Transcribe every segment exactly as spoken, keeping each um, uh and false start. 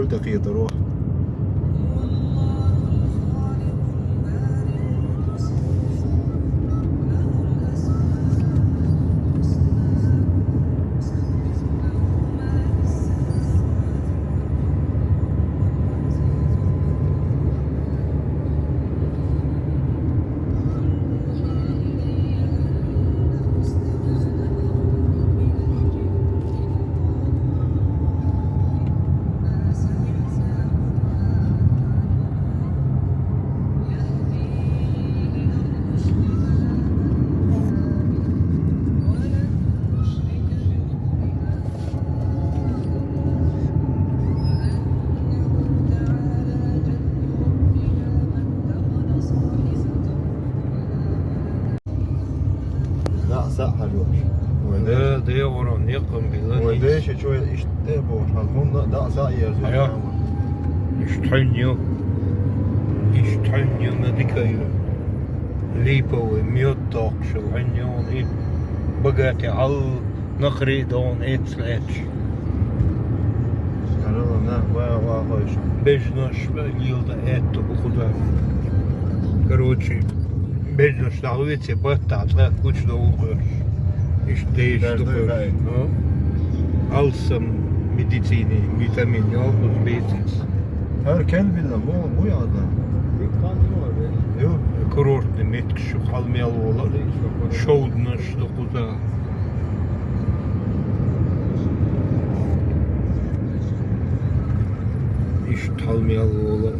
Какие-то ро. ДӀа а схьа хьажош. Вай дайша. Да, дегӀура некъан била. Вай дайша чой иштта бохуш, хьан хӀунда дӀа а схьа ерза. Хьая. Иштта хьуьнна ю. Иштта хьуьнна ю, ма дика ю. Липовый мед доккхуш хьуьнна ю, и багате хьал. Нахри дон эцлэч. Карала на ва ва хойш. Бежнаш лилда эту бухуда. Короче, бежнаш дагвице батта цӀа куч довукъуш. Иш деш дукъуш. Ну, алсам медицини, витамин ёлкус бецис. Гьар кел билла, мо, мо яда. Ю? Курортный меткшу халмел вола. Шовднаш дукъуда. Иш тхьалмел вола.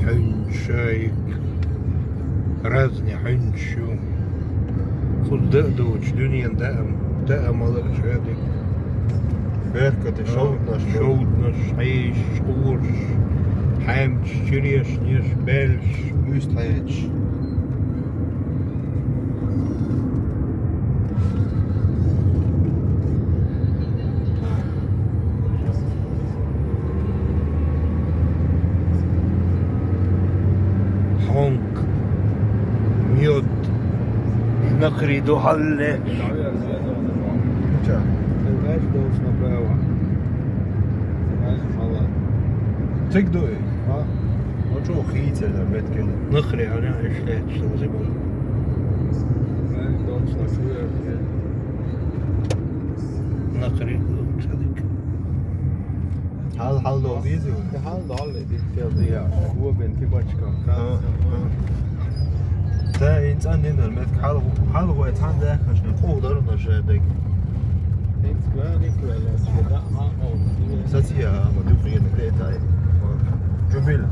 Хьуьнчаик. Разни хьуьнчу. Кхузда а доцу дуьнен даам, даамала а шадерг. Беркате шовднаш, шовднаш, хьеш, къурш, хьаьмчаш, черешнеш, баьлш. Муьста хьаьчаш. Хьонг, мед, накри ду хьалле. Ча. Дальше должен направо. Дальше мало. Цик дуй? А? Ну чё, хийцер да, мед кел. Накри, ана, ишле, что за был? Дальше должен направо. Накри ду, цадик. Хьал, хьал дол деза вай? Хьал дол деза, я. Гуо бен кибачка. А, а. Та инсан динар мет хьал, хьал вай тхан да хашна, къу дарна шадек. Инс гвани квелас, да, а, о. Сатия, ма ду приятно летай. Жубил.